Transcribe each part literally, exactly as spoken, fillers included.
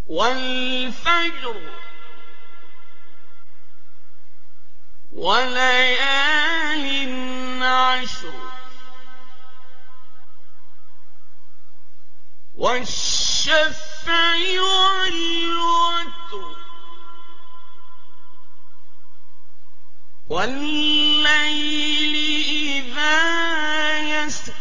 والفجر، وليال عشر، والشفع والوتر، والليل إذا يسر.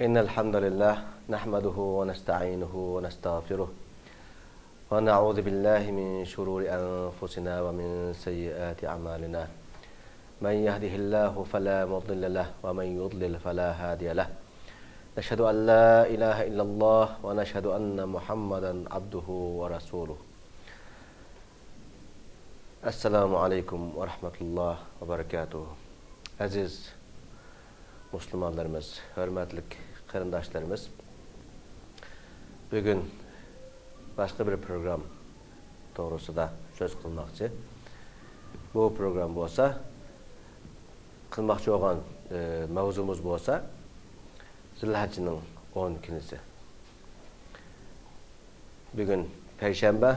إن الحمد لله نحمده ونستعينه ونستغفره ونعوذ بالله من شرور أنفسنا ومن سيئات أعمالنا. من يهده الله فلا مضل له ومن يضلل فلا هادي له. نشهد أن لا إله إلا الله ونشهد أن محمدا عبده ورسوله. ئەسسالامۇ ئەلەيكۇم ۋە رەھمەتۇللاھ ۋە بەرىكاتۇھ. ئەزىز مۇسۇلمانلىرىمىز، ھۆرمەتلىك قېرىنداشلىرىمىز، بۈگۈن باشقا بىر پروگرام توغرىسىدا سۆز قىلماقچى. بۇ پروگرام بولسا، قىلماقچى بولغان، ئى، ماۋزۇمىز بولسا، زىلھەججىنىڭ ئون كۈنىسى. بۈگۈن پەيشەنبە،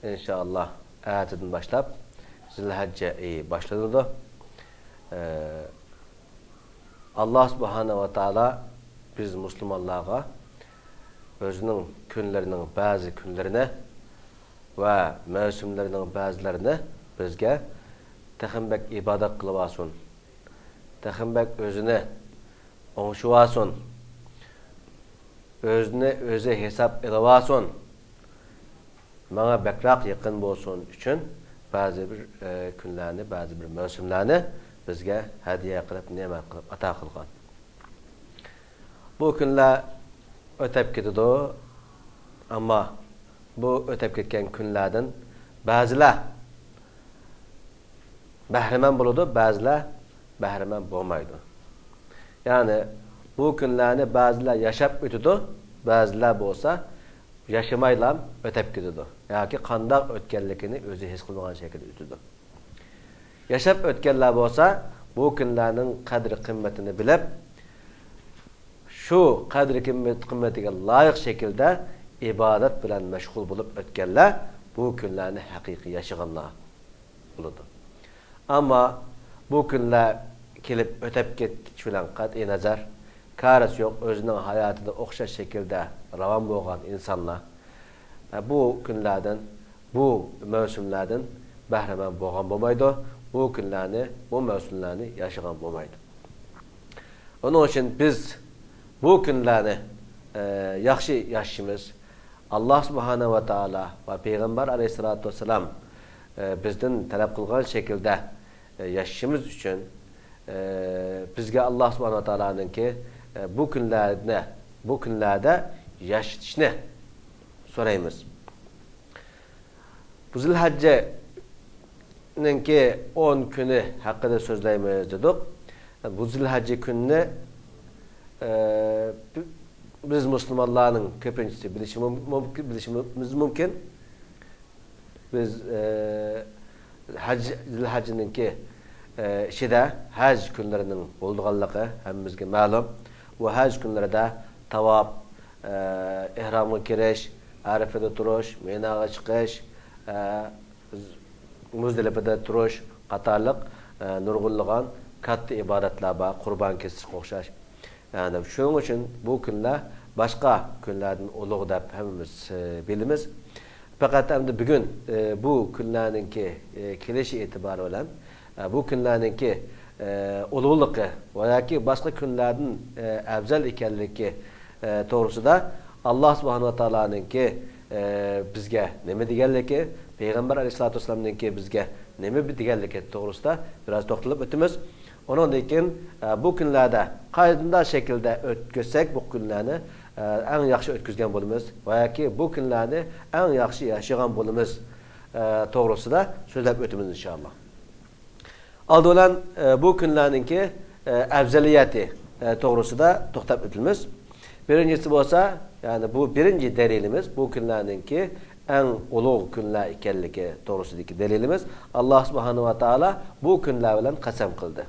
ئىنشائاللا، ئەتىدىن باشلاپ زىلھەججە ئېيى باشلىنىدۇ. ئى، ئاللا سۇبھانەھۇ ۋە تائالا بىز مۇسۇلمانلارغا ئۆزىنىڭ كۈنلىرىنىڭ بەزى كۈنلىرىنى ۋە مەۋسۇملىرىنىڭ بەزىلىرىنى بىزگە تېخىمۇ بەك ئىبادەت قىلىۋالسۇن، تېخىمۇ بەك ئۆزىنى ئوڭشىۋالسۇن، ئۆزىنى ئۆزى ھېساب ئېلىۋالسۇن، ماڭا بەكرەك يېقىن بولسۇن ئۈچۈن بەزى بىر، ئى، كۈنلەرنى، بەزى بىر مەۋسۇملارنى بىزگە ھەدىيە قىلىپ، نېمەت قىلىپ ئاتا قىلغان. بۇ كۈنلەر ئۆتەپ كېتىدۇ، ئەمما بۇ ئۆتەپ كەتكەن كۈنلەردىن بەزىلەر بەھرىمەن بولىدۇ، بەزىلەر بەھرىمەن بولمايدۇ. يەنى بۇ كۈنلەرنى بەزىلەر ياشاپ ئۆتىدۇ، بەزىلەر بولسا ياشىمايلا ئۆتەپ كېتىدۇ ياكى قانداق ئۆتكەنلىكىنى ئۆزى ھېس قىلمىغان شەكىلدە ئۆتىدۇ. ياشاپ ئۆتكەنلەر بولسا بۇ كۈنلەرنىڭ قەدرى-قىممىتىنى بىلىپ، شۇ قەدىر-قىممىتىگە لايىق شەكىلدە ئىبادەت بىلەن مەشغۇل بولۇپ ئۆتكەنلەر بۇ كۈنلەرنى ھەقىقىي ياشىغانلار بولىدۇ. ئەمما بۇ كۈنلەر كېلىپ ئۆتەپ كېتىشى بىلەن قەتئىينەزەر، كارىسى يوق، ئۆزىنىڭ ھاياتىدا ئوخشاش شەكىلدە راۋان بولغان ئىنسانلار، ئە، بۇ كۈنلەردىن، بۇ مەۋسۇملاردىن بەھرىمەن بولغان بولمايدۇ، بۇ كۈنلەرنى، بۇ مەۋسۇملارنى ياشىغان بولمايدۇ. ئۇنىڭ ئۈچۈن بىز بۇ كۈنلەرنى، ئە، ياخشى ياشىشىمىز، ئاللا سۇبھانەھۇ ۋە تائالا ۋە پەيغەمبەر ئەلەيھىسسالاتۇ ۋەسسالام، ئە، بىزدىن تەلەپ قىلغان شەكىلدە، ئە، ياشىشىمىز ئۈچۈن، ئە، بىزگە ئاللا سۇبھانەھۇ ۋە تائالانىڭكى، ئە، بۇ كۈنلەرنى، بۇ كۈنلەردە ياشىتىشنى سورايمىز. بۇ زىلھەججىنىڭكى ئون كۈنى ھەققىدە سۆزلەيمىز دېدۇق. بۇ زىلھەججە كۈنىنى، ئە، بى-، بىز مۇسۇلمانلارنىڭ كۆپىنچىسى بىلىشى مۇم-، مۇمكىن، بىلىشىمىز مۇمكىن. بىز، ئە، ھەج، زىلھەججىنىڭكى، ئە، ئىچىدە ھەج كۈنلىرىنىڭ بولىدىغانلىقى ھەممىمىزگە مەلۇم. بۇ ھەج كۈنلىرىدە تاۋاپ، ئە، ئېھرامغا كىرىش، ئەرىفىدە تۇرۇش، مىناغا چىقىش، ئە، مۇزدىلىپىدە تۇرۇش قاتارلىق، ئە، نۇرغۇنلىغان كاتتا ئىبادەتلەر بار، قۇربان كېسىشكە ئوخشاش. يەنى شۇنىڭ ئۈچۈن بۇ كۈنلەر باشقا كۈنلەردىن ئۇلۇغ دەپ ھەممىمىز، ئى، بىلىمىز. پەقەت ئەمدى بۈگۈن، ئى، بۇ كۈنلەرنىڭكى، ئى، كېلىشى ئېتىبارى بىلەن، ئە، بۇ كۈنلەرنىڭكى، ئى، ئۇلۇغلۇقى ۋە ياكى باشقا كۈنلەردىن، ئى، ئەۋزەل ئىكەنلىكى، ئى، توغرىسىدا ئاللا سۇبھانەھۇ ۋە تائالانىڭكى، ئى، بىزگە نېمە دېگەنلىكى، پەيغەمبەر ئەلەيھىسسالاتۇ ۋەسسالامنىڭكى بىزگە نېمە دېگەنلىكى توغرىسىدا بىراز توختىلىپ ئۆتىمىز. ئۇنىڭدىن كېيىن، ئە، بۇ كۈنلەردە قانداق شەكىلدە ئۆتكۈزسەك بۇ كۈنلەرنى، ئە، ئەڭ ياخشى ئۆتكۈزگەن بولىمىز ۋە ياكى بۇ كۈنلەرنى ئەڭ ياخشى ياشىغان بولىمىز، ئە، توغرىسىدا سۆزلەپ ئۆتىمىز ئىنشائاللا. ئالدى بىلەن، ئە، بۇ كۈنلەرنىڭكى، ئە، ئەۋزەلىيەتى، ئە، توغرىسىدا توختاپ ئۆتىمىز. بىرىنچىسى بولسا، يەنى بۇ بىرىنچى دەلىلىمىز، بۇ كۈنلەرنىڭكى ئەڭ ئۇلۇغ كۈنلەر ئىكەنلىكى توغرىسىدىكى دەلىلىمىز، ئاللا سۇبھانەھۇ ۋە تائالا بۇ كۈنلەر بىلەن قەسەم قىلدى.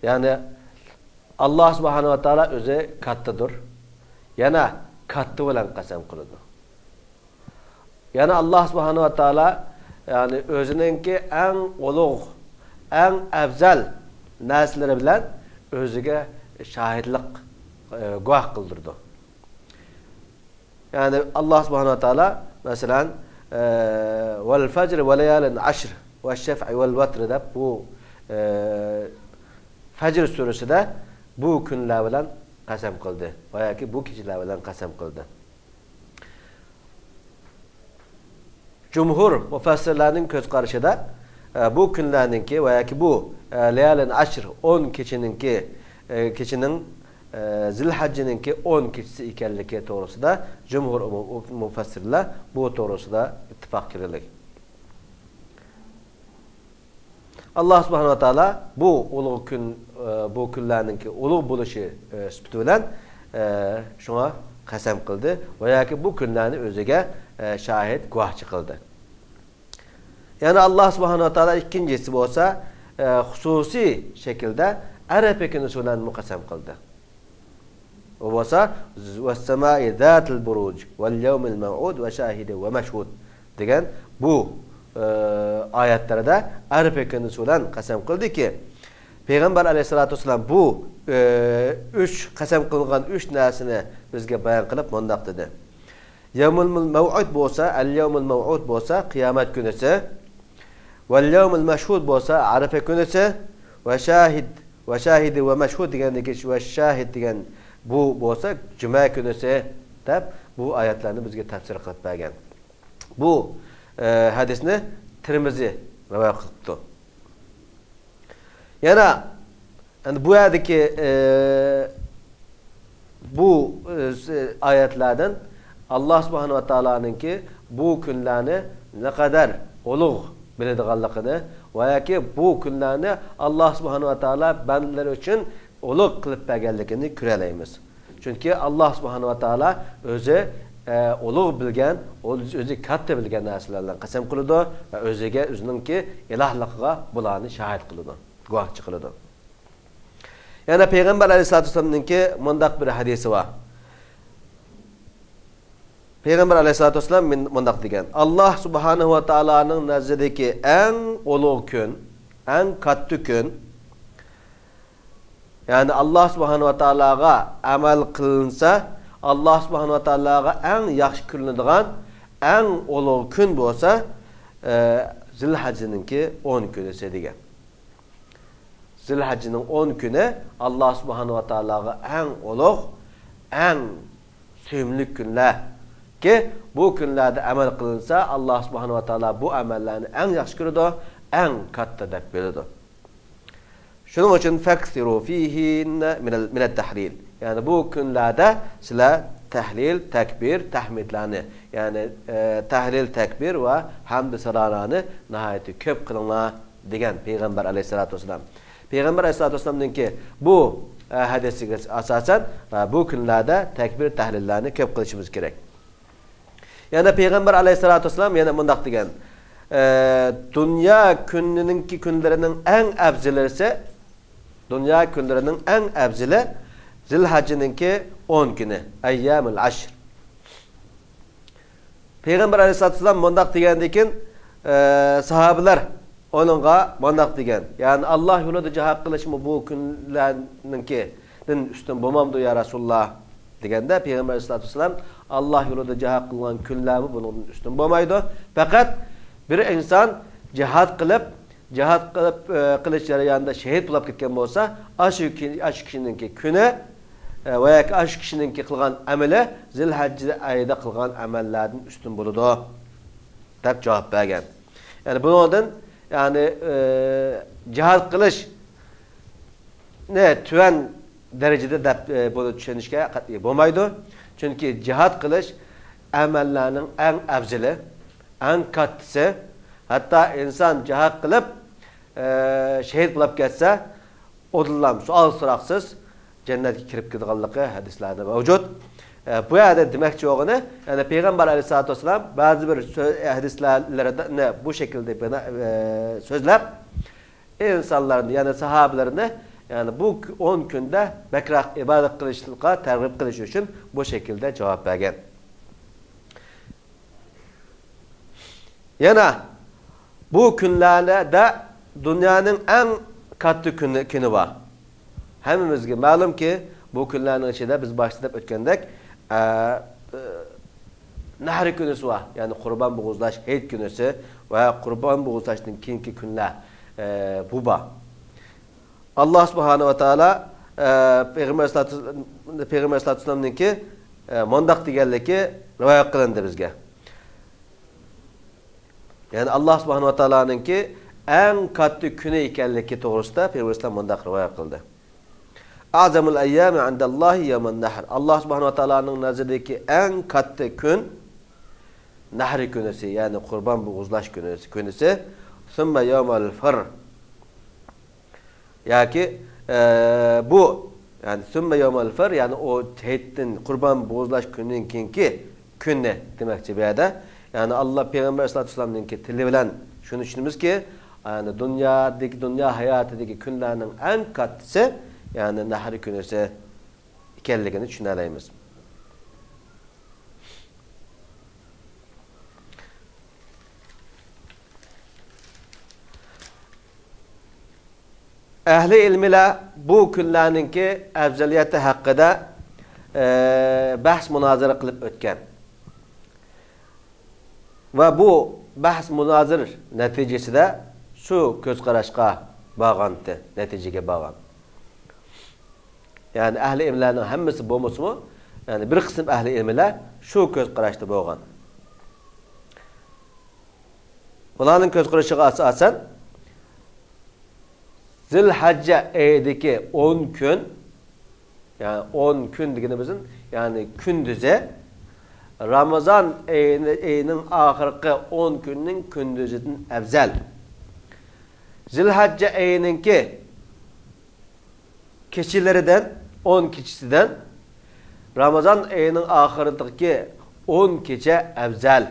يەنى ئاللا سۇبھانەھۇ ۋە تائالا ئۆزى كاتتىدۇر. يەنە كاتتا بىلەن قەسەم قىلىدۇ. يەنە ئاللا سۇبھانەھۇ ۋە تائالا، يەنى ئۆزىنىڭكى ئەڭ ئۇلۇغ، ئەڭ ئەۋزەل نەرسىلىرى بىلەن ئۆزىگە شاھىتلىق، ئە، گۇۋاھ قىلدۇرىدۇ. يەنى ئاللا سۇبھانەھۇ ۋە تائالا، مەسىلەن، ئە، «ۋەل فەجر ۋە لەيالىن ئەشر ۋە شەفئى ۋەل ۋەتر» دەپ، بۇ، ئە، فەجر سۈرىسىدە بۇ كۈنلەر بىلەن قەسەم قىلدى ۋە ياكى بۇ كېچىلەر بىلەن قەسەم قىلدى. جۇمھۇر مۇفەسسىرلەرنىڭ كۆز قارىشىدا، ئە، بۇ كۈنلەرنىڭكى ۋە ياكى بۇ، ئە، لەيالىن ئەشر، ئون كېچىنىڭكى، ئە، كېچىنىڭ، ئە، زىلھەججىنىڭكى ئون كېچىسى ئىكەنلىكى توغرىسىدا جۇمھۇر ئۇمۇ-، مۇفەسسىرلەر بۇ توغرىسىدا ئىتتىپاق كېلىلىك. ئاللا سۇبھانەھۇ ۋە تائالا بۇ ئۇلۇغ كۈن، ئە، بۇ كۈنلەرنىڭكى ئۇلۇغ بولۇشى، ئە، سۈپىتى بىلەن، ئە، شۇڭا قەسەم قىلدى ۋە ياكى بۇ كۈنلەرنى ئۆزىگە، ئە، شاھىت، گۇۋاھچى قىلدى. يەنە ئاللا سۇبھانەھۇ ۋە تائالا ئىككىنچىسى بولسا، ئە، خۇسۇسىي شەكىلدە ئەرەپە كۈنى بىلەنمۇ قەسەم قىلدى. ئۇ بولسا، «ۋەسسەمائى زاتىل بۇرۇج، ۋەل يەۋمىل مەۋئۇد، ۋە شاھىدى ۋە مەشھۇد» دېگەن بۇ، ئە، ئايەتلەردە ئەرەپە كۈنى بىلەن قەسەم قىلدىكى، پەيغەمبەر ئەلەيھىسسالاتۇ ۋەسسالام بۇ، ئە، ئۈچ، قەسەم قىلىنغان ئۈچ نەرسىنى بىزگە بايان قىلىپ مۇنداق دېدى. يەۋمۇل مەۋئۇد بولسا، ئەل يەۋمۇل مەۋئۇد بولسا قىيامەت كۈنىسى، ۋەل يەۋمۇل مەشھۇد بولسا ئەرەپە كۈنىسى، ۋە شاھىد، ۋە شاھىدى ۋە مەشھۇد دېگەندىكى ۋە شاھىد دېگەن بۇ بولسا جۈمە كۈنىسى دەپ بۇ ئايەتلەرنى بىزگە تەپسىر قىلىپ بەرگەن. بۇ، ئە، ھەدىسنى تىرمىزى رىۋايەت قىلىپتۇ. يەنە، يەنى بۇ يەردىكى، ئى، بۇ، ئى، س-، ئايەتلەردىن ئاللا سۇبھانەھۇ ۋە تائالانىڭكى بۇ كۈنلەرنى نەقەدەر ئۇلۇغ بىلىدىغانلىقىنى ۋە ياكى بۇ كۈنلەرنى ئاللا سۇبھانەھۇ ۋە تائالا بەندىلەر ئۈچۈن ئۇلۇغ قىلىپ بەرگەنلىكىنى كۆرەلەيمىز. چۈنكى ئاللا سۇبھانەھۇ ۋە تائالا ئۆزى، ئە، ئۇلۇغ بىلگەن، ئۆز-، ئۆزى كاتتا بىلگەن نەرسىلەر بىلەن قەسەم قىلىدۇ ۋە ئۆزىگە، ئۆزىنىڭكى ئىلاھلىقىغا بۇلارنى شاھىت قىلىدۇ، گۇۋاھچى قىلىدۇ. يەنە پەيغەمبەر ئەلەيھىسسالاتۇ ۋەسسالامنىڭكى مۇنداق بىر ھەدىسى بار. پەيغەمبەر ئەلەيھىسسالاتۇ ۋەسسالام مۇن-، مۇنداق دېگەن، ئاللا سۇبھانەھۇ ۋە تائالانىڭ نەزىرىدىكى ئەڭ ئۇلۇغ كۈن، ئەڭ كاتتا كۈن، يەنى ئاللا سۇبھانەھۇ ۋە تائالاغا ئەمەل قىلىنسا، ئاللا سۇبھانەھۇ ۋە تائالاغا ئەڭ ياخشى كۆرۈنىدىغان، ئەڭ ئۇلۇغ كۈن بولسا، ئە، زىلھەججىنىڭكى ئون كۈنىسى دېگەن. زىلھەججىنىڭ ئون كۈنى ئاللا سۇبھانەھۇ ۋە تائالاغا ئەڭ ئۇلۇغ، ئەڭ سۆيۈملۈك كۈنلەركى، بۇ كۈنلەردە ئەمەل قىلىنسا، ئاللا سۇبھانەھۇ ۋە تائالا بۇ ئەمەللەرنى ئەڭ ياخشى كۆرىدۇ، ئەڭ كاتتا دەپ بىلىدۇ. شۇنىڭ ئۈچۈن فەكسىرۇ فىھىننە مىنەل، مىنەت تەھلىل. يەنى بۇ كۈنلەردە سىلەر تەھلىل، تەكبىر، تەھمىدلارنى، يەنى، ئە، تەھلىل، تەكبىر ۋە ھەمدۇ سانالارنى ناھايىتى كۆپ قىلىڭلار دېگەن پەيغەمبەر ئەلەيھىسسالاتۇ ۋەسسالام. پەيغەمبەر ئەلەيھىسسالاتۇ ۋەسسالامنىڭكى بۇ، ئە، ھەدىسىگە ئاساسەن، ئە، بۇ كۈنلەردە تەكبىر، تەھلىللارنى كۆپ قىلىشىمىز كېرەك. يەنە پەيغەمبەر ئەلەيھىسسالاتۇ ۋەسسالام يەنە مۇنداق دېگەن، ئە، دۇنيا كۈنىنىڭكى، كۈنلىرىنىڭ ئەڭ ئەۋزىلىسى، دۇنيا كۈنلىرىنىڭ ئەڭ ئەۋزىلى زىلھەججىنىڭكى ئون كۈنى، ئەييامۇل ئەشر. پەيغەمبەر ئەلەيھىسسالاتۇ ۋەسسالام مۇنداق دېگەندىن كېيىن، ئە، ساھابىلەر ئۇنىڭغا مۇنداق دېگەن، يەنى ئاللا يولىدا جىھاد قىلىشمۇ بۇ كۈنلەرنىڭكىدىن ئۈستۈن بولمامدۇ يا رەسۇلاللا؟ دېگەندە پەيغەمبەر ئەلەيھىسسالاتۇ ۋەسسالام، ئاللا يولىدا جىھاد قىلغان كۈنلەرمۇ بۇنىڭدىن ئۈستۈن بولمايدۇ. پەقەت بىر ئىنسان جىھاد قىلىپ، جىھاد قىلىپ، ئە، قىلىش جەريانىدا شېھىت بولۇپ كەتكەن بولسا، ئاشۇ كى-، ئاشۇ كىشىنىڭكى كۈنى، ئە، ۋە ياكى ئاشۇ كىشىنىڭكى قىلغان ئەمىلى زىلھەججە ئايىدا قىلغان ئەمەللەردىن ئۈستۈن بولىدۇ، دەپ جاۋاب بەرگەن. يەنى بۇنىڭدىن، يەنى، ئە، جىھاد قىلىشنى تۆۋەن دەرىجىدە دەپ، ئە، بۇنى چۈشىنىشكە قەتئىي بولمايدۇ. چۈنكى جىھاد قىلىش ئەمەللەرنىڭ ئەڭ ئەۋزىلى، ئەڭ كاتتىسى، ھەتتا ئىنسان جىھاد قىلىپ، ئە، شېھىت بولۇپ كەتسە، ئۇدۇللام سوئال سوراقسىز جەننەتكە كىرىپ كېتىدىغانلىقى ھەدىسلەردە مەۋجۇت. ئە، بۇ يەردە دېمەكچى بولغىنى، يەنى پەيغەمبەر ئەلەيھىسسالاتۇ ۋەسسالام بەزى بىر سۆ-، ھەدىسلەرنى بۇ شەكىلدە بىنا-، ئە، سۆزلەپ، ئىنسانلارنى، يەنى ساھابىلەرنى، يەنى بۇ ئون كۈندە بەكرەك ئىبادەت قىلىشقا تەرغىب قىلىش ئۈچۈن بۇ شەكىلدە جاۋاب بەرگەن. يەنە بۇ كۈنلەردە دۇنيانىڭ ئەڭ كاتتا كۈنى، كۈنى بار. ھەممىمىزگە مەلۇمكى، بۇ كۈنلەرنىڭ ئىچىدە بىز باشتا دەپ ئۆتكەندەك، ئە، ئە، نەھر كۈنىسى بار، يەنى قۇربان بوغۇزلاش ھېيت كۈنىسى ۋە قۇربان بوغۇزلاشتىن كېيىنكى كۈنلەر، ئە، بۇ بار. ئاللا سۇبھانەھۇ ۋە تائالا، ئە، پەيغەمبەر سەللەللاھۇ، پەيغەمبەر سەللەللاھۇ ئەلەيھى ۋەسەللەمنىڭكى، ئە، مۇنداق دېگەنلىكى رىۋايەت قىلىندى بىزگە. يەنى ئاللا سۇبھانەھۇ ۋە تائالانىڭكى ئەڭ كاتتا كۈنى ئىكەنلىكى توغرىسىدا پەيغەمبەر ئەلەيھىسسالام مۇنداق رىۋايەت قىلدى. «ئەزەمۇل ئەييامى ئىندەللاھى يەۋمۇن نەھر.» ئاللا سۇبھانەھۇ ۋە تائالانىڭ نەزىرىدىكى ئەڭ كاتتا كۈن نەھر كۈنىسى، يەنى قۇربان بوغۇزلاش كۈنىسى، كۈنىسى. ثم يوم الفر. ياكى، ئە، بۇ، يەنى ثم يوم الفر، يەنى ئۇ ھېيتتىن، قۇربان بوغۇزلاش كۈنىدىن كېيىنكى كۈننى دېمەكچى بۇ يەردە. يەنى ئاللا پەيغەمبەر ئەلەيھىسسالاتۇ ۋەسسالامنىڭكى تىلى بىلەن شۇنى چۈشىنىمىزكى، يەنى دۇنيادىكى، دۇنيا ھاياتىدىكى كۈنلەرنىڭ ئەڭ كاتتىسى، يەنى نەھر كۈنىسى ئىكەنلىكىنى چۈشىنەلەيمىز. ئەھلى ئىلمىلەر بۇ كۈنلەرنىڭكى ئەۋزەلىيىتى ھەققىدە، ئە، بەھس مۇنازىرە قىلىپ ئۆتكەن. ۋە بۇ بەھس مۇنازىرە نەتىجىسىدە شۇ كۆز قاراشقا بارغانتى، نەتىجىگە بارغان. يەنى ئەھلى ئىلىملەرنىڭ ھەممىسى بولمىسىمۇ، يەنى بىر قىسىم ئەھلى ئىلىملەر شۇ كۆز قاراشتا بولغان. ئۇلارنىڭ كۆز قارىشىغا ئاساسەن، زىلھەججە ئېيىدىكى ئون كۈن، يەنى ئون كۈن دېگىنىمىزدىن، يەنى كۈندۈزى، رامىزان ئېيىنى، ئېيىنىڭ ئاخىرقى ئون كۈننىڭ كۈندۈزىدىن ئەۋزەل. زىلھەججە ئېيىنىڭكى كېچىلىرىدىن، ئون كېچىسىدىن رامىزان ئېيىنىڭ ئاخىرىدىكى ئون كېچە ئەۋزەل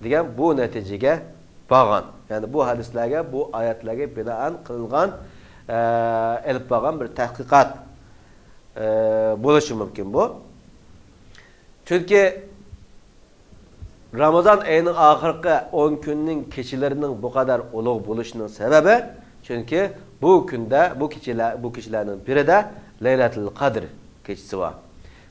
دېگەن بۇ نەتىجىگە بارغان. يەنى بۇ ھەدىسلەرگە، بۇ ئايەتلەرگە بىنائەن قىلىنغان، ئە، ئېلىپ بارغان بىر تەھقىقات، ئە، بولۇشى مۇمكىن بۇ. چۈنكى رامىزان ئېيىنىڭ ئاخىرقى ئون كۈننىڭ كېچىلىرىنىڭ بۇ قەدەر ئۇلۇغ بولۇشىنىڭ سەۋەبى، چۈنكى بۇ كۈندە، بۇ كېچىلەر، بۇ كېچىلەرنىڭ بىرىدە لەيلەتۇل قەدر كېچىسى بار.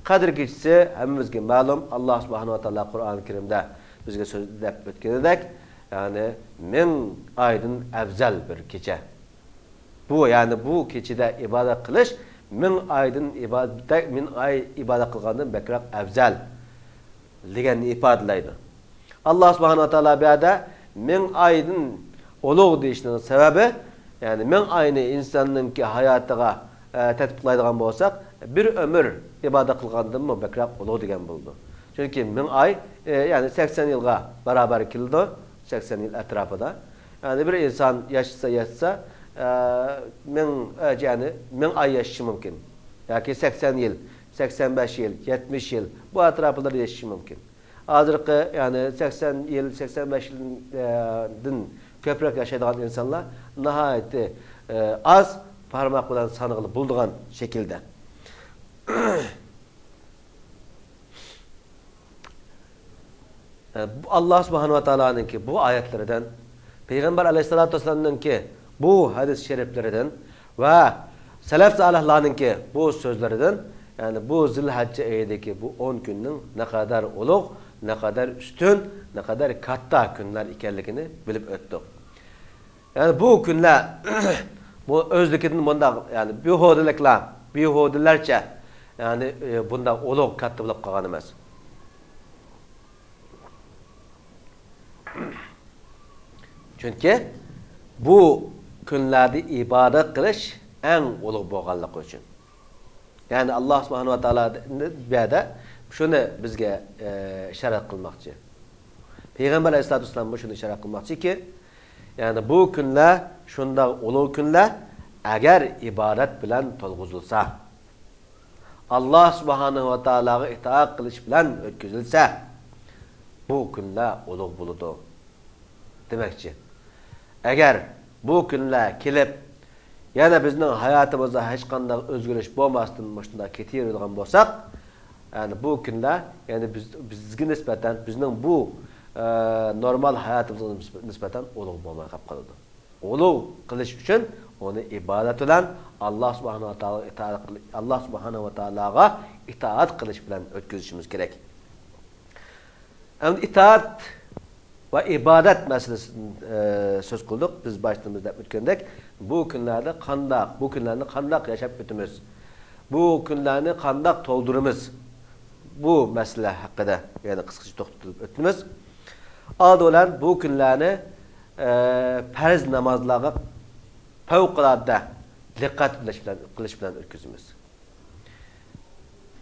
قەدر كېچىسى ھەممىمىزگە مەلۇم، ئاللا سۇبھانەھۇ ۋە تائالا قۇرئان كەرىمدە بىزگە سۆزلەپ ئۆتكىنىدەك، يەنى مىڭ ئايدىن ئەۋزەل بىر كېچە. بۇ، يەنى بۇ كېچىدە ئىبادەت قىلىش مىڭ ئايدىن ئىبادەت، مىڭ ئاي ئىبادەت قىلغاندىن بەكرەك ئەۋزەل دېگەننى ئىپادىلەيدۇ. ئاللا سۇبھانەھۇ ۋە تائالا بۇ يەردە مىڭ ئايدىن ئۇلۇغ دېيىشنىڭ سەۋەبى، يەنى مىڭ ئاينى ئىنساننىڭكى ھاياتىغا، ئە، تەتبىقلايدىغان بولساق، بىر ئۆمۈر ئىبادەت قىلغاندىنمۇ بەكرەك ئۇلۇغ دېگەن بولىدۇ. چۈنكى مىڭ ئاي، ئە، يەنى سەكسەن يىلغا باراۋەر كېلىدۇ، سەكسەن يىل ئەتراپىدا. يەنى بىر ئىنسان ياشىسا، ياشىسا، ئە، مىڭ، ئە، يەنى مىڭ ئاي ياشىشى مۇمكىن. ياكى سەكسەن يىل، سەكسەن بەش يىل، يەتمىش يىل، بۇ ئەتراپلاردا ياشىشى مۇمكىن. ھازىرقى، يەنى سەكسەن يىل، سەكسەن بەش يىل، ئە، دىن كۆپرەك ياشايدىغان ئىنسانلار ناھايىتى، ئە، ئاز، بارماق بىلەن سانىغىلى بولىدىغان شەكىلدە. ئە، بۇ ئاللا سۇبھانەھۇ ۋە تائالانىڭكى بۇ ئايەتلىرىدىن، پەيغەمبەر ئەلەيھىسسالاتۇ ۋەسسالامنىڭكى بۇ ھەدىس شەرىپلىرىدىن ۋە سەلەف سالىھلارنىڭكى بۇ سۆزلىرىدىن، يەنى بۇ زىلھەججە ئېيىدىكى بۇ ئون كۈننىڭ نەقەدەر ئۇلۇغ، نەقەدەر ئۈستۈن، نەقەدەر كاتتا كۈنلەر ئىكەنلىكىنى بىلىپ ئۆتتۇق. يەنى بۇ كۈنلەر بۇ ئۆزلۈكىدىن بۇنداق، يەنى بىھۇدىلىكلەر، بىھۇدىلەرچە، يەنى، ئى، بۇنداق ئۇلۇغ، كاتتا بولۇپ قالغان ئەمەس. چۈنكى بۇ كۈنلەردە ئىبادەت قىلىش ئەڭ ئۇلۇغ بولغانلىقى ئۈچۈن. يەنى ئاللا سۇبھانەھۇ ۋە تائالا بۇ يەردە شۇنى بىزگە، ئە، ئىشارەت قىلماقچى. پەيغەمبەر ئەلەيھىسسالاتۇ ۋەسسالام مۇشۇنى ئىشارە قىلماقچىكى، يەنى بۇ كۈنلەر شۇنداق ئۇلۇغ كۈنلەر، ئەگەر ئىبادەت بىلەن تولغۇزۇلسا، ئاللا سۇبھانەھۇ ۋە تائالاغا ئىتائەت قىلىش بىلەن ئۆتكۈزۈلسە، بۇ كۈنلەر ئۇلۇغ بولىدۇ دېمەكچى. ئەگەر بۇ كۈنلەر كېلىپ، يەنە بىزنىڭ ھاياتىمىزدا ھېچقانداق ئۆزگىرىش بولماستىن مۇشۇنداق كېتىۋېرىدىغان بولساق، يەنى بۇ كۈنلەر، يەنى بىز، بىزگە نىسبەتەن، بىزنىڭ بۇ، ئە، نورمال ھاياتىمىزغا نىسبەتەن ئۇلۇغ بولماي قېلىپ قالىدۇ. ئۇلۇغ قىلىش ئۈچۈن ئۇنى ئىبادەت بىلەن ئاللا سۇبھانەھۇ ۋە تائالاغا ئىتائەت قىل-، ئاللا سۇبھانەھۇ ۋە تائالاغا ئىتائەت قىلىش بىلەن ئۆتكۈزۈشىمىز كېرەك. ئەمدى ئىتائەت ۋە ئىبادەت مەسىلىسىدىن، ئە، سۆز قىلدۇق. بىز باشتىن بىز دەپ ئۆتكەندەك، بۇ كۈنلەردە قانداق، بۇ كۈنلەرنى قانداق ياشاپ ئۆتىمىز؟ بۇ كۈنلەرنى قانداق تولدۇرىمىز؟ بۇ مەسىلە ھەققىدە يەنە قىسقىچە توختىلىپ ئۆتىمىز. ئالدى بىلەن بۇ كۈنلەرنى، ئە، پەرز نامازلارغا پەۋقۇلئاددە دىققەت قىلىش بىلەن، قىلىش بىلەن ئۆتكۈزىمىز.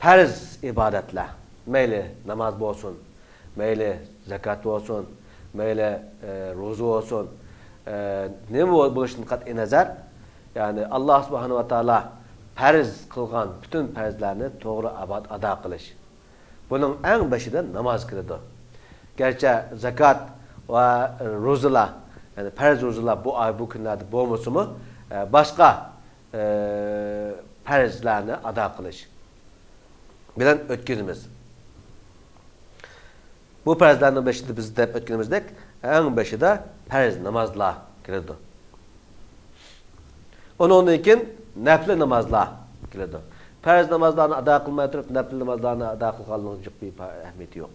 پەرز ئىبادەتلەر، مەيلى ناماز بولسۇن، مەيلى زاكات بولسۇن، مەيلى، ئە، روزا بولسۇن، ئە، نېمە بول-، بولۇشىدىن قەتئىينەزەر، يەنى ئاللا سۇبھانەھۇ ۋە تائالا پەرز قىلغان پۈتۈن پەرزلەرنى توغرا ئاباد ئادا قىلىش. بۇنىڭ ئەڭ بېشىدا ناماز كېلىدۇ. گەرچە زاكات ۋە روزىلار، يەنى پەرز روزىلار بۇ ئاي، بۇ كۈنلەردە بولمىسىمۇ، ئە، باشقا ئە، پەرزلەرنى ئادا قىلىش بىلەن ئۆتكۈزىمىز. بۇ پەرزلەرنىڭ بېشىدا بىز دەپ ئۆتكىنىمىزدەك، ئەڭ بېشىدا پەرز نامازلار كېلىدۇ. ئۇنىڭدىن كېيىن نەپلى نامازلار كېلىدۇ. پەرز نامازلارنى ئادا قىلماي تۇرۇپ، نەپلى نامازلارنى ئادا قىلغانلىقىنىڭ جىق بىر ئەھمىيىتى يوق.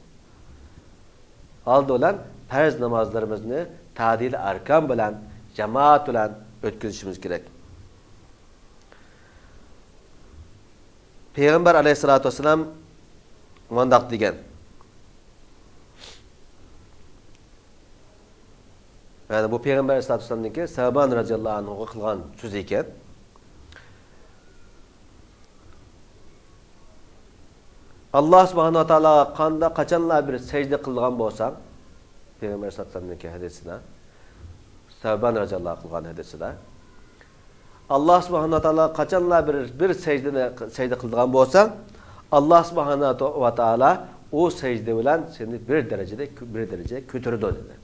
ئالدى بىلەن پەرز نامازلىرىمىزنى تادىل ئەركان بىلەن، جامائەت بىلەن ئۆتكۈزۈشىمىز كېرەك. پەيغەمبەر ئەلەيھىسسالاتۇ ۋەسسالام مۇنداق دېگەن. يەنى بۇ پەيغەمبەر ئەلەيھىسسالاتۇ ۋەسسالامنىڭكى سەۋبان رەزىياللاھۇ ئەنھۇغا قىلغان سۆزى ئىكەن. ئاللا سۇبھانەھۇ ۋە تائالاغا قانداق، قاچانلا بىر سەجدە قىلىدىغان بولساڭ، پەيغەمبەر ئەلەيھىسسالاتۇ ۋەسسالامنىڭكى ھەدىسىدە، سەۋبان رەزىياللاھۇ قىلغان ھەدىسىدە، ئاللا سۇبھانەھۇ ۋە تائالاغا قاچانلا بىر، بىر سەجدىنى، سەجدە قىلىدىغان بولساڭ، ئاللا سۇبھانەھۇ ۋە تائالا ئۇ سەجدە بىلەن سېنى بىر دەرىجىدە، بىر دەرىجە كۆتۈرىدۇ دېدى.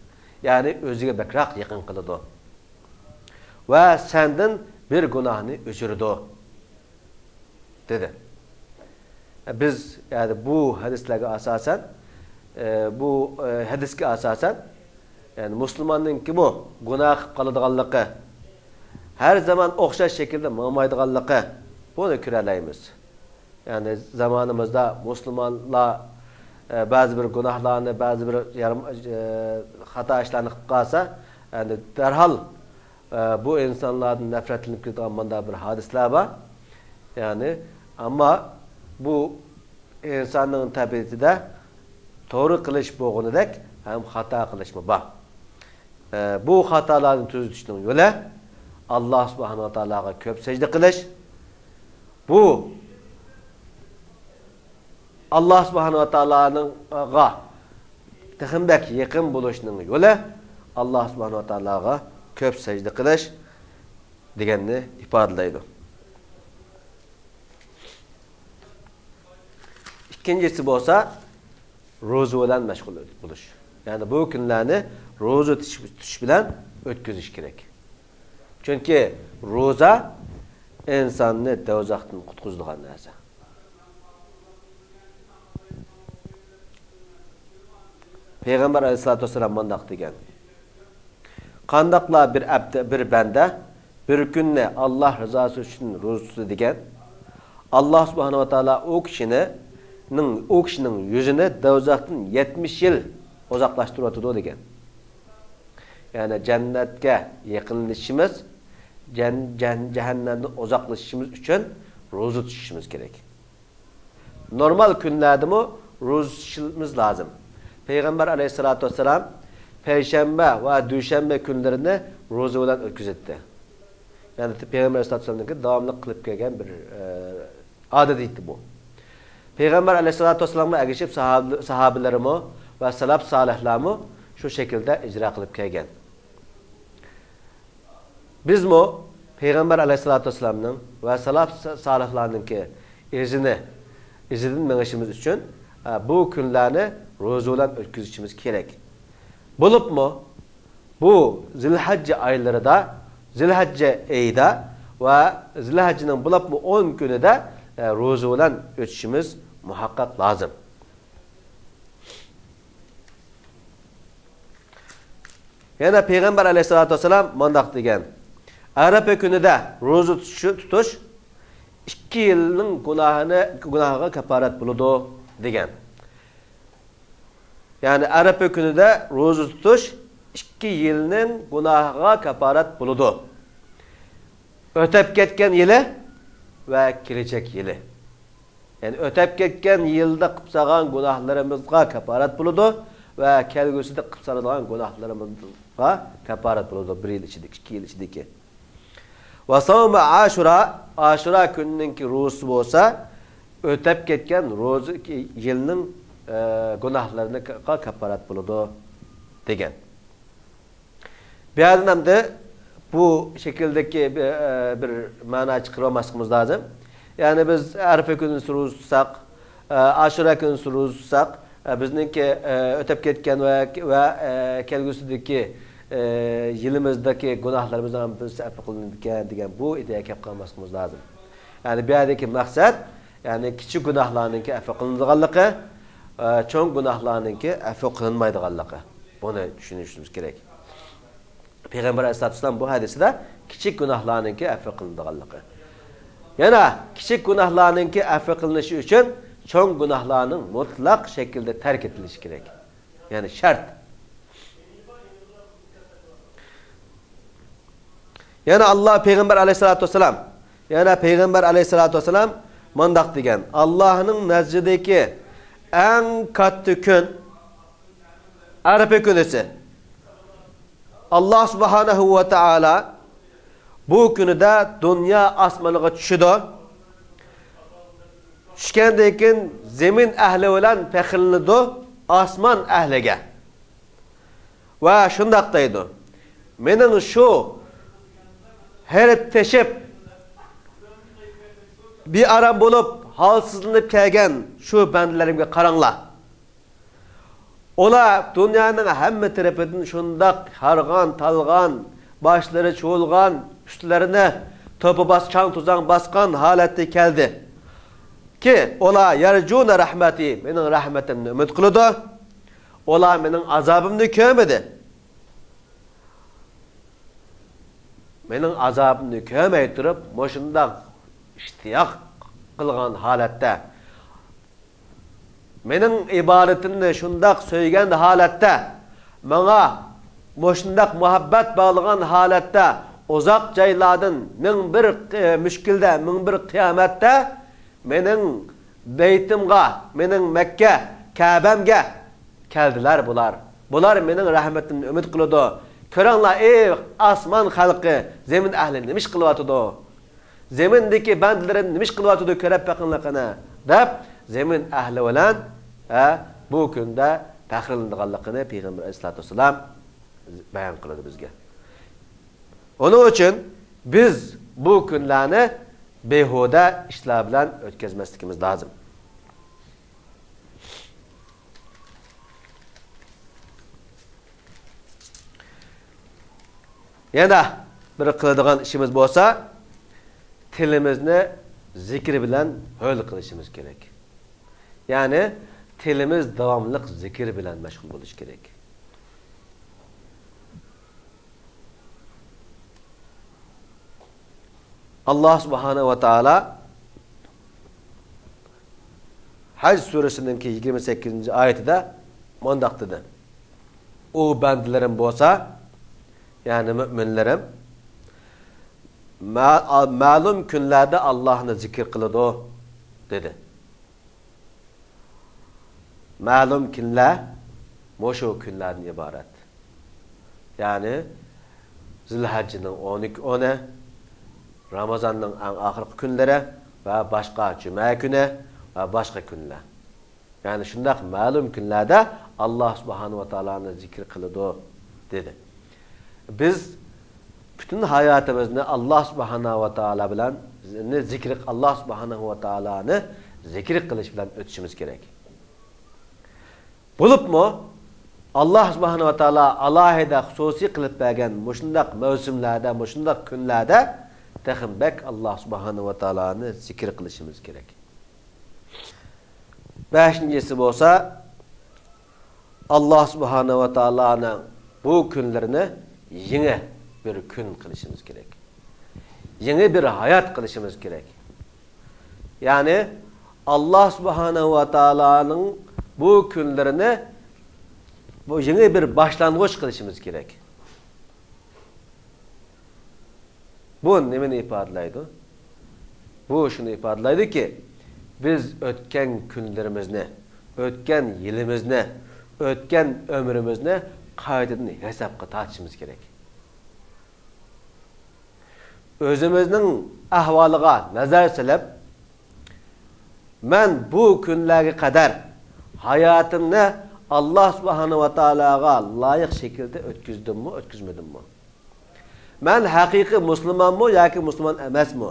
يەنى ئۆزىگە بەكرەك يېقىن قىلىدۇ. ۋە سەندىن بىر گۇناھنى ئۆچۈرىدۇ، دېدى. بىز، يەنى بۇ ھەدىسلەرگە ئاساسەن، ئە، بۇ، ئە، ھەدىسكە ئاساسەن، يەنى مۇسۇلماننىڭكىمۇ گۇناھ قىلىپ قالىدىغانلىقى، ھەر زامان ئوخشاش شەكىلدە ماڭمايدىغانلىقى، بۇنى كۆرەلەيمىز. يەنى زامانىمىزدا مۇسۇلمانلار، ئە، بەزى بىر گۇناھلارنى، بەزى بىر يارام-، ئە، خاتا ئىشلارنى قىلىپ قالسا، يەنى دەرھال، ئە، بۇ ئىنسانلاردىن نەپرەتلىنىپ كېتىدىغان مۇنداق بىر ھادىسىلەر بار. يەنى، ئەمما بۇ ئىنساننىڭ تەبىئىتىدە توغرا قىلىش بولغىنىدەك ھەم خاتا قىلىشمۇ بار. ئە، بۇ خاتالارنى تۈزىتىشنىڭ يولى ئاللا سۇبھانەھۇ ۋە تائالاغا كۆپ سەجدە قىلىش. بۇ ئاللا سۇبھانەھۇ ۋە تائالانىڭغا تېخىمۇ بەك يېقىن بولۇشنىڭ يولى ئاللا سۇبھانەھۇ ۋە تائالاغا كۆپ سەجدە قىلىش دېگەننى ئىپادىلەيدۇ. ئىككىنچىسى بولسا، روزا بىلەن مەشغۇل بولۇش. يەنى بۇ كۈنلەرنى روزا تۇتۇش، تۇتۇش بىلەن ئۆتكۈزۈش كېرەك. چۈنكى روزا ئىنساننى دوزاختىن قۇتقۇزىدىغان نەرسە. پەيغەمبەر ئەلەيھىسسالاتۇ ۋەسسالام مۇنداق دېگەن: قانداقلا بىر ئەبدە، بىر بەندە بىر كۈننى ئاللا رىزاسى ئۈچۈن روزا تۇتىدىكەن، ئاللا سۇبھانەھۇ ۋە تائالا ئۇ كىشىنى، نىڭ، ئۇ كىشىنىڭ يۈزىنى دوزاختىن يەتمىش يىل ئۇزاقلاشتۇرۇۋاتىدۇ دېگەن. يەنى جەننەتكە يېقىنلىشىشىمىز، جەن-، جەن-، جەھەننەمدىن ئۇزاقلىشىشىمىز ئۈچۈن روزا تۇتۇشىمىز كېرەك. نورمال كۈنلەردىمۇ روزا تۇتۇشىمىز لازىم. پەيغەمبەر ئەلەيھىسسالاتۇ ۋەسسالام پەيشەنبە ۋە دۈشەنبە كۈنلىرىنى روزا بىلەن ئۆتكۈزەتتى. يەنى پەيغەمبەر ئەلەيھىسسالاتۇ ۋەسسالامنىڭكى داۋاملىق قىلىپ كەلگەن بىر، ئە، ئادىتى ئىدى بۇ. پەيغەمبەر ئەلەيھىسسالاتۇ ۋەسسالامغا ئەگىشىپ ساھابە-، ساھابىلىرىمۇ ۋە سەلەپ سالىھلارمۇ شۇ شەكىلدە ئىجرا قىلىپ كەلگەن. بىزمۇ پەيغەمبەر ئەلەيھىسسالاتۇ ۋەسسالامنىڭ ۋە سەلەف سالىھلارنىڭكى ئىزىنى، ئىزىدىن مېڭىشىمىز ئۈچۈن، ئە، بۇ كۈنلەرنى روزا بىلەن ئۆتكۈزۈشىمىز كېرەك. بولۇپمۇ بۇ زىلھەججە ئايلىرىدا، زىلھەججە ئېيىدا ۋە زىلھەججىنىڭ بولۇپمۇ ئون كۈنىدە، ئە، روزا بىلەن ئۆتۈشىمىز مۇھەققەق لازىم. يەنە پەيغەمبەر ئەلەيھىسسالاتۇ ۋەسسالام مۇنداق دېگەن: «ئەرەپە كۈنىدە روزا تۇتۇش، تۇتۇش ئىككى يىلنىڭ گۇناھىنى، گۇناھىغا كاپپارەت بولىدۇ» دېگەن. يەنى ئەرەپە كۈنىدە روزا تۇتۇش ئىككى يىلنىڭ گۇناھىغا كاپپارەت بولىدۇ. ئۆتەپ كەتكەن يىلى ۋە كېلىچەك يىلى. يەنى ئۆتەپ كەتكەن يىلدا قىلىپ سالغان گۇناھلىرىمىزغا كاپپارەت بولىدۇ ۋە كەلگۈسىدە قىلىپ سالىدىغان گۇناھلىرىمىزغا كاپپارەت بولىدۇ، بىر يىل ئىچىدىكى، ئىككى يىل ئىچىدىكى. ۋە ساۋمى ئاشۇرا، ئاشۇرا كۈنىنىڭكى روزىسى بولسا، ئۆتەپ كەتكەن روزا يىلنىڭ، ئە، گۇناھلىرىغا كاپپارەت بولىدۇ، دېگەن. بۇ يەردىن ئەمدى بۇ شەكىلدىكى بىر، ئە، بىر مەنا چىقىرىۋالماسلىقىمىز لازىم. يەنى بىز ئەرەپە كۈنى روزا تۇتساق، ئە، ئاشۇرا كۈنى روزا تۇتساق، ئە، بىزنىڭكى، ئە، ئۆتەپ كەتكەن ۋە، ۋە، ئە، كەلگۈسىدىكى، ئە، يىلىمىزدىكى گۇناھلىرىمىزنىڭ ھەممىسى ئەپۇ قىلىنىدىكەن دېگەن بۇ ئىدىيەگە كەپ قالماسلىقىمىز لازىم. يەنى بۇ يەردىكى مەقسەت، يەنى كىچىك گۇناھلارنىڭكى ئەپۇ قىلىنىدىغانلىقى، ئە، چوڭ گۇناھلارنىڭكى ئەپۇ قىلىنمايدىغانلىقى. بۇنى چۈشىنىشىمىز كېرەك. پەيغەمبەر ئەلەيھىسسالاتۇ ۋەسسالام بۇ ھەدىسىدە كىچىك گۇناھلارنىڭكى ئەپۇ قىلىنىدىغانلىقى. يەنە كىچىك گۇناھلارنىڭكى ئەپۇ قىلىنىشى ئۈچۈن چوڭ گۇناھلارنىڭ مۇتلەق شەكىلدە تەرك ئېتىلىشى كېرەك. يەنى شەرت. يەنە ئاللا پەيغەمبەر ئەلەيھىسسالاتۇ ۋەسسالام، يەنە پەيغەمبەر ئەلەيھىسسالاتۇ ۋەسسالام مۇنداق دېگەن: «ئاللانىڭ نەزىرىدىكى ئەڭ كاتتا كۈن ئەرەپە كۈنىسى. ئاللا سۇبھانەھۇ ۋە تائالا بۇ كۈنىدە دۇنيا ئاسمىنىغا چۈشىدۇ. چۈشكەندىن كېيىن زېمىن ئەھلى بىلەن پەخىرلىنىدۇ ئاسمان ئەھلىگە. ۋە شۇنداق دەيدۇ: مېنىڭ شۇ ھېرىپ تېشىپ، بىئارام بولۇپ، ھالسىزلىنىپ كەلگەن شۇ بەندىلىرىمگە قاراڭلار. ئۇلار دۇنيانىڭ ھەممە تەرىپىدىن شۇنداق ھارغان، تالغان، باشلىرى چۇۋۇلغان، ئۈستلىرىنى توپا باس-، چاڭ-توزان باسقان ھالەتتە كەلدى. كى، ئۇلار يەرجۇنە رەھمەتى، مېنىڭ رەھمىتىمنى ئۈمىد قىلىدۇ. ئۇلار مېنىڭ ئازابىمنى كۆرمىدى. مېنىڭ ئازابىمنى كۆرمەي تۇرۇپ، مۇشۇنداق ئىشتىياق قىلغان ھالەتتە، مېنىڭ ئىبادىتىمنى شۇنداق سۆيگەن ھالەتتە، ماڭا مۇشۇنداق مۇھەببەت باغلىغان ھالەتتە، ئۇزاق جايلاردىن مىڭ بىر، ئى، مۈشكۈلدە، مىڭ بىر قىيامەتتە مېنىڭ بەيتىمغا، مېنىڭ مەككە كەبەمگە كەلدىلەر بۇلار. بۇلار مېنىڭ رەھمىتىمنى ئۈمىد قىلىدۇ. كۆرۈڭلار، ئى ئاسمان خەلقى، زېمىن ئەھلى نېمە ئىش قىلىۋاتىدۇ؟ زېمىندىكى بەندىلىرىم نېمە ئىش قىلىۋاتىدۇ؟ كۆرۈپ بېقىڭلار قېنى، دەپ زېمىن ئەھلى بىلەن، ھە، بۇ كۈندە پەخىرلىنىدىغانلىقىنى پەيغەمبەر ئەلەيھىسسالاتۇ ۋەسسالام بايان قىلىدۇ بىزگە. ئۇنىڭ ئۈچۈن بىز بۇ كۈنلەرنى بىھۇدە ئىشلار بىلەن ئۆتكۈزمەسلىكىمىز لازىم. يەنە بىر قىلىدىغان ئىشىمىز بولسا، تىلىمىزنى زىكىر بىلەن ھۆل قىلىشىمىز كېرەك. يەنى تىلىمىز داۋاملىق زىكىر بىلەن مەشغۇل بولۇشى كېرەك. ئاللا سۇبھانەھۇ ۋە تائالا ھەج سۈرىسىنىڭكى يىگىرمە سەككىزىنچى ئايىتىدە مۇنداق دېدى: «ئۇ بەندىلىرىم بولسا، يەنى مۆمىنلىرىم، مە-، مەلۇم كۈنلەردە ئاللاھنى زىكىر قىلىدۇ» دېدى. مەلۇم كۈنلەر مۇشۇ كۈنلەردىن ئىبارەت. يەنى زىلھەججىنىڭ ئون ئىككى، ئونى، رامازاننىڭ ئەڭ ئاخىرقى كۈنلىرى ۋە باشقا جۈمە كۈنى ۋە باشقا كۈنلەر. يەنى شۇنداق مەلۇم كۈنلەردە ئاللا سۇبھانەھۇ ۋە تائالانى زىكىر قىلىدۇ، دېدى. بىز پۈتۈن ھاياتىمىزنى ئاللا سۇبھانەھۇ ۋە تائالا بىلەن، زىكىر، ئاللا سۇبھانەھۇ ۋە تائالانى زىكىر قىلىش بىلەن ئۆتۈشىمىز كېرەك. بولۇپمۇ ئاللا سۇبھانەھۇ ۋە تائالا ئالاھىدە خۇسۇسىي قىلىپ بەرگەن مۇشۇنداق مەۋسۇملەردە، مۇشۇنداق كۈنلەردە تېخىمۇ بەك ئاللا سۇبھانەھۇ ۋە تائالانى زىكىر قىلىشىمىز كېرەك. بەشىنچىسى بولسا، ئاللا سۇبھانەھۇ ۋە تائالانىڭ بۇ كۈنلىرىنى يېڭى بىر كۈن قىلىشىمىز كېرەك. يېڭى بىر ھايات قىلىشىمىز كېرەك. يەنى ئاللا سۇبھانەھۇ ۋە تائالانىڭ بۇ كۈنلىرىنى بۇ يېڭى بىر باشلانغۇچ قىلىشىمىز كېرەك. بۇ نېمىنى ئىپادىلەيدۇ؟ بۇ شۇنى ئىپادىلەيدۇكى، بىز ئۆتكەن كۈنلىرىمىزنى، ئۆتكەن يىلىمىزنى، ئۆتكەن ئۆمرىمىزنى قايتىدىن ھېسابقا تارتىشىمىز كېرەك. ئۆزىمىزنىڭ ئەھۋالىغا نەزەر سېلىپ، مەن بۇ كۈنلەرگە قەدەر ھاياتىمنى ئاللا سۇبھانەھۇ ۋە تائالاغا لايىق شەكىلدە ئۆتكۈزدۈممۇ، ئۆتكۈزمىدىممۇ؟ مەن ھەقىقىي مۇسۇلمانمۇ ياكى مۇسۇلمان ئەمەسمۇ؟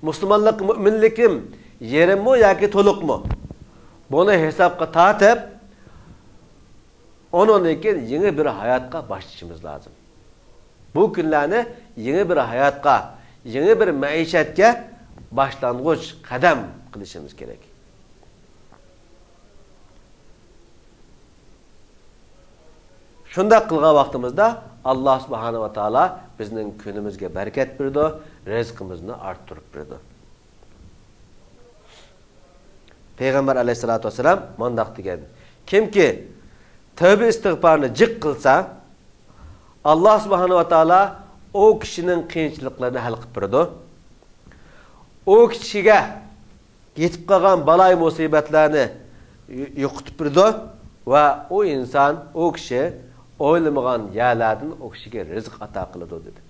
مۇسۇلمانلىق، مۆمىنلىكىم يېرىممۇ ياكى تولۇقمۇ؟ بۇنى ھېسابقا تارتىپ، ئۇنىڭدىن كېيىن يېڭى بىر ھاياتقا باشلىشىمىز لازىم. بۇ كۈنلەرنى يېڭى بىر ھاياتقا، يېڭى بىر مەئىشەتكە باشلانغۇچ قەدەم قىلىشىمىز كېرەك. شۇنداق قىلغان ۋاقتىمىزدا ئاللا سۇبھانەھۇ ۋە تائالا بىزنىڭ كۈنىمىزگە بەرىكەت بېرىدۇ، رىزقىمىزنى ئارتتۇرۇپ بېرىدۇ. پەيغەمبەر ئەلەيھىسسالاتۇ ۋەسسالام مۇنداق دېگەن، كىمكى تەۋبە ئىستىغپارنى جىق قىلسا، ئاللا سۇبھانەھۇ ۋە تائالا ئۇ كىشىنىڭ قىيىنچىلىقلىرىنى ھەل قىلىپ بېرىدۇ. ئۇ كىشىگە يېتىپ قالغان بالايىمۇسىبەتلەرنى يو-، يوقىتىپ بېرىدۇ ۋە ئۇ ئىنسان، ئۇ كىشى ئويلىمىغان يەرلەردىن ئۇ كىشىگە رىزىق ئاتا قىلىدۇ، دېدى.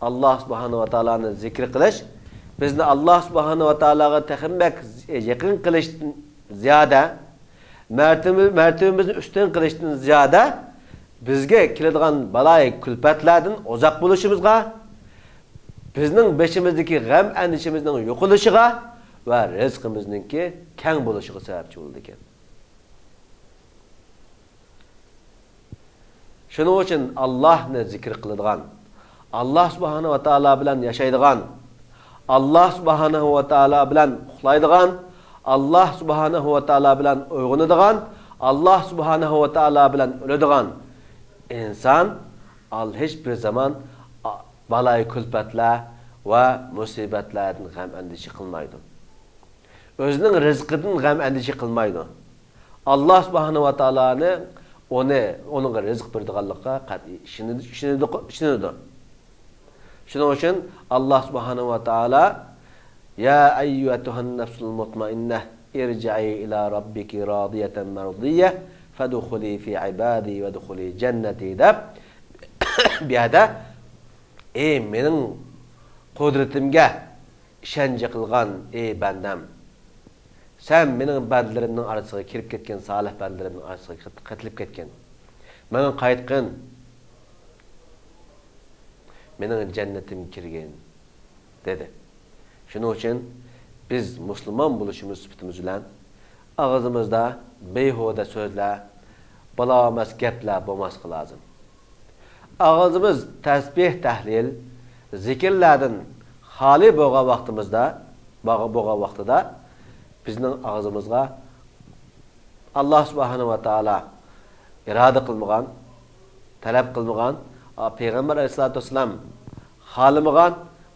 ئاللا سۇبھانەھۇ ۋە تائالانى زىكىر قىلىش بىزنى ئاللا سۇبھانەھۇ ۋە تائالاغا تېخىمۇ بەك يېقىن قىلىشتىن زىيادە، مەرتىۋە-، مەرتىۋىمىزنى ئۈستۈن قىلىشتىن زىيادە، بىزگە كېلىدىغان بالايىكۈلپەتلەردىن ئۇزاق بولۇشىمىزغا، بىزنىڭ بېشىمىزدىكى غەم-ئەندىشىمىزنىڭ يوقىلىشىغا ۋە رىزقىمىزنىڭكى كەڭ بولۇشىغا سەۋەبچى بولىدىكەن. شۇنىڭ ئۈچۈن ئاللاھنى زىكىر قىلىدىغان، ئاللاھ سۇبھانەھۇ ۋە تائالا بىلەن ياشايدىغان، ئاللاھ سۇبھانەھۇ ۋە تائالا بىلەن ئۇخلايدىغان، ئاللاھ سۇبھانەھۇ ۋە تائالا بىلەن ئويغىنىدىغان، ئاللاھ سۇبھانەھۇ ۋە تائالا بىلەن ئۆلىدىغان ئىنسان ھېچ بىر زامان بالايىكۈلپەتلەر ۋە مۇسىبەتلەردىن غەم-ئەندىشە قىلمايدۇ. ئۆزىنىڭ رىزقىدىن غەم-ئەندىشە قىلمايدۇ. ئاللاھ سۇبھانەھۇ ۋە تائالانى ئۇنى، ئۇنىڭغا رىزىق بېرىدىغانلىقىغا قەتئىي ئىشىنىدۇ، ئىشىنىدۇ، ئىشىنىدۇ. شۇنىڭ ئۈچۈن ئاللاھ سۇبھانەھۇ ۋە تائالا، يا ئەييەتۇھەن نەفسۇل مۇتمائىننە، ئىرجىئى ئىلا رەببىكى رازىيەتەن مەرزىيە، فەدخۇلى فى ئىبادى ۋەدخۇلى جەننەتى دەپ، بۇ يەردە، ئەي مېنىڭ قۇدرىتىمگە ئىشەنچ قىلغان، ئەي بەندەم، سەن مېنىڭ بەندىلىرىمنىڭ ئارىسىغا كىرىپ كەتكىن، سالىھ بەندىلىرىمنىڭ ئارىسىغا قېتىلىپ كەتكىن. ماڭا قايتقىن، مېنىڭ جەننىتىمگە كىرگىن، دېدى. شۇنىڭ ئۈچۈن بىز مۇسۇلمان بولۇشىمىز سۈپىتىمىز بىلەن ئاغزىمىزدا بىھۇدە سۆزلەر، بولالماس گەپلەر بولماسلىقى لازىم. ئاغزىمىز تەسبىھ، تەھلىل، زىكىرلەردىن خالىي بولغان ۋاقتىمىزدا، بولغان ۋاقتىدا بىزنىڭ ئاغزىمىزغا ئاللاھ سۇبھانەھۇ ۋە تائالا ئىرادە قىلمىغان، تەلەپ قىلمىغان، پەيغەمبەر ئەلەيھىسسالاتۇ ۋەسسالام خالىمىغان،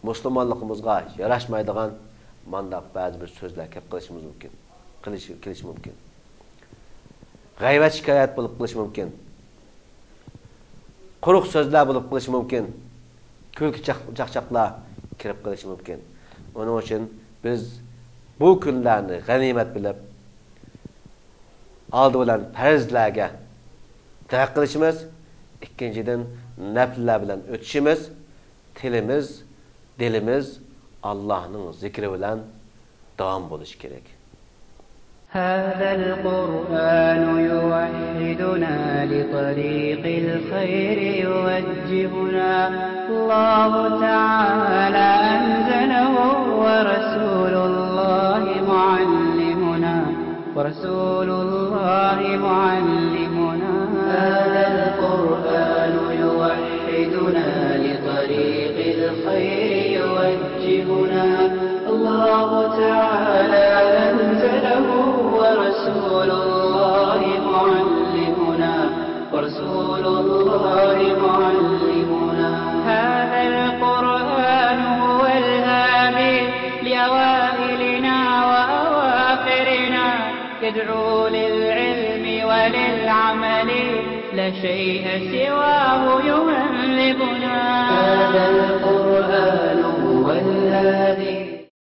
مۇسۇلمانلىقىمىزغا ياراشمايدىغان مانداق بەزى بىر سۆزلەر كەپ قېلىشىمىز مۇمكىن، قېلىش-، كېلىشى مۇمكىن. غەيۋەت شىكايەت بولۇپ قېلىشى مۇمكىن. قۇرۇق سۆزلەر بولۇپ قېلىشى مۇمكىن. كۈلكە چاق-، چاقچاقلار كىرىپ قېلىشى مۇمكىن. ئۇنىڭ ئۈچۈن بىز بۇ كۈنلەرنى غەنىيمەت بىلىپ، ئالدى بىلەن پەرزلەرگە دىققەت قىلىشىمىز، ئىككىنچىدىن، نەپلىلەر بىلەن ئۆتۈشىمىز، تىلىمىز، دىلىمىز ئاللاھنىڭ زىكرى بىلەن داۋام بولۇشى كېرەك. هذا القرآن يوحدنا لطريق الخير يوجهنا. الله تعالى أنزله ورسول الله معلمنا، ورسول الله معلمنا. هذا القرآن يوحدنا لطريق الخير يوجهنا. الله تعالى أنزله ورسول الله معلمنا، ورسول الله معلمنا. هذا القرآن هو الهادي لأوائلنا وأواخرنا، يدعو للعلم وللعمل، لا شيء سواه يهذبنا. هذا القرآن هو الهادي.